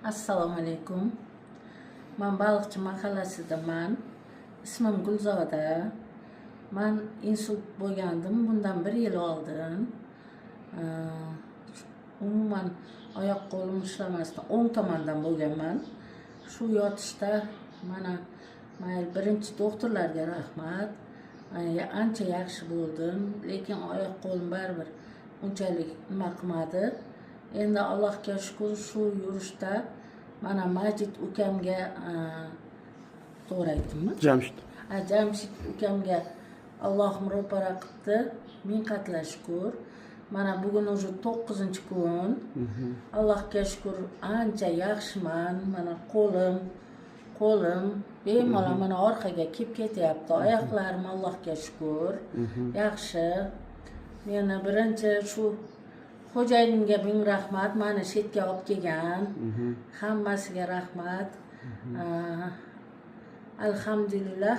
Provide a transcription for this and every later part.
Assalomu alaykum. Man Baliqchi mahallasidaman. Ismim Gulzoda. Man insult bo'lgandim bundan bir yil oldin. Umuman oyoq qo'lim ishlamasdan o'ng tomondan bo'lganman. Shu yotishda mana, mayli, birinchi doktorlarga rahmat. Ancha yaxshi bo'ldim, lekin oyoq qo'lim baribir unchalik nima qilmadi. Endi Allohga shukur, shu yurishda mana Majid ukamga, to'g'ri aytdimmi? Jamshid. Ha, Jamshid ukamga Allohim ro'para qilibdi, ming qatla shukur. Mana bugun уже 9-kun. Allohga shukur, ancha yaxshiman. Mana qo'lim bemalol mana orqaga kelib ketyapti. Oyoqlarim, Allohga shukur, yaxshi. Meni birinchi shu xo'jayinimga ming rahmat, mani shu yerga olib kelgan. Hammasiga rahmat. Alhamdulillah.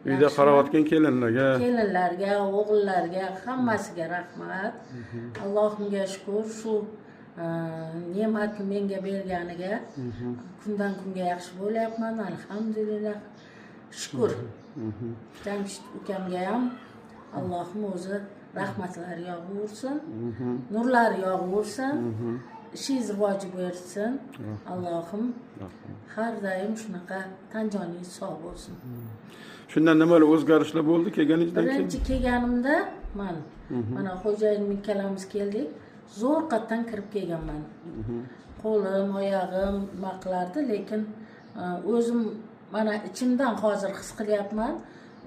Uyda Yaxshiman. qarayotgan kelinlarga. Kelinlarga, o'g'illarga, hammasiga rahmat. Allohimga shukur, shu ne'matni menga berganiga. Kundan kunga yaxshi bo'lyapman, alhamdulillah, shukur. Jamshid ukamga ham Allohim o'zi rahmatlari yog'aversin, nurlari yog'aversin, ishingiz rivoji bersin Allohim. Har doim shunaqa tan joningiz sog' bo'lsin. Shundan nimalar o'zgarishlar bo'ldi kelganingizdan keyin? Birinchi kelganimda man mana xo'jayinim ikkalamiz keldik, zo'rqatdan kirib kelganman. Qo'lim, oyog'im nima qilardi, lekin o'zim mana ichimdan hozir his qilyapman,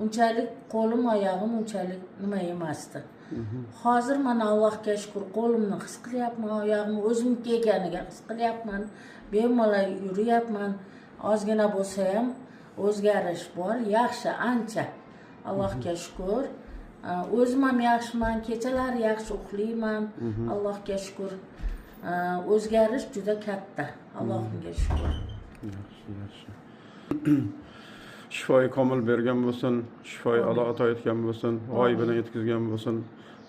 unchalik qo'lim, oyog'im unchalik nima emasdi. Hozir mana, Allohga shukur, qo'limni his qilyapman, oyog'imni o'zimniki ekaniga his qilyapman, bemalol yuryapman. Ozgina bo'lsa ham o'zgarish bor, yaxshi ancha, Allohga shukur. O'zim ham yaxshiman, kechalari yaxshi uxlayman, Allohga shukur. O'zgarish juda katta, Allohimga shukur. Yaxshi. Shifoi komil bergan bo'lsin, shifoi a'lo ato etgan bo'lsin, g'oyibini yetkazgan bo'lsin.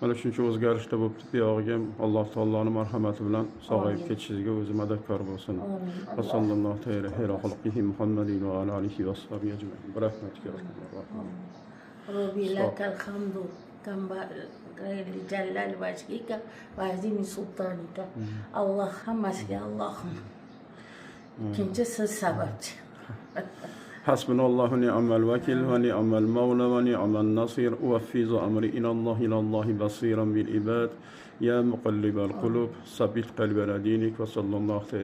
Mana shuncha o'zgarishlar bo'libdi, buyog'iga ham Alloh taoloni marhamati bilan sog'ayib Amin. Ketishingizga o'zi madadkor bo'lsin. Amin. Va sallallohu taala xayra xalqihi Muhammadin va ala alihi va ashabihi ajmain. Bi rahmatika ya arhamar rohimin. ربي لك الحمد كما لجلال وجهك وعظيم سلطانك. Alloh hammasiga, Allohim ikkinchi siz sababchi. حسبنا الله نعم الوكيل ونعم المولى ونعم النصير. أوفز أمري إلى الله، إلى الله بصيرا بالعباد. يا مقلب القلوب، ثبت قلبي على دينك. وصلى الله تعالى